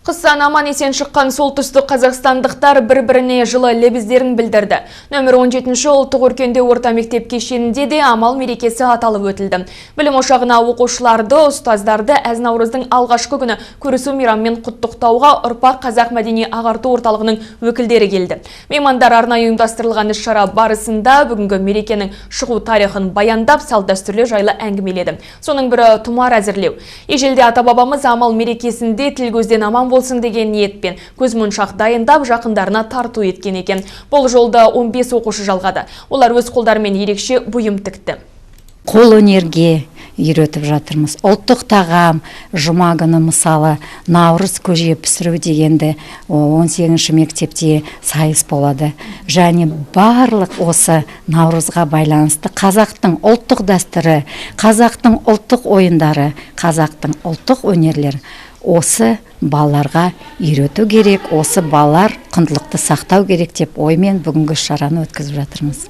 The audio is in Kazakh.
Қыстан аман есен шыққан солтүстік қазақстандықтар бір-біріне жылы лебіздерін білдірді. Нөмір 17 ұлттық өркендеу орта мектеп кешенінде де Амал мерекесі аталып өтілді. Білім ошағына оқушыларды, ұстаздарды әз наурыздың алғашқы күні көрісу мейрамымен құттықтауға «Ұрпақ» қазақ мәдени ағарту орталығының өкілдері келді. Меймандар арнайы ұйымдастырылған іс-шара барысында бүгінгі мерекенің шығу тарихын баяндап, салт дәстүрлер жайлы әңгімеледі. Соның бірі – тұмар әзірлеу. Ежелде ата-бабамыз Амал мерекесінде тіл көзден аман болсын деген ниетпен көзмоншақ дайындап, жақындарына тарту еткен екен. Бұл жолда 15 оқушы жалғады. Олар өз қолдарымен ерекше бұйым тікті. Қол өнерге үйретіп жатырмыз. Ұлттық тағам, жұма күні, мысалы, наурыз көже пісіру дегенді 18 мектепте сайыс болады. Және барлық осы наурызға байланысты қазақтың ұлттық дәстүрі, қазақтың ұлттық ойындары, қазақтың ұлттық өнерлері осы балаларға үйрету керек, осы балалар құндылықты сақтау керек деп оймен бүгінгі шараны өткізіп жатырмыз.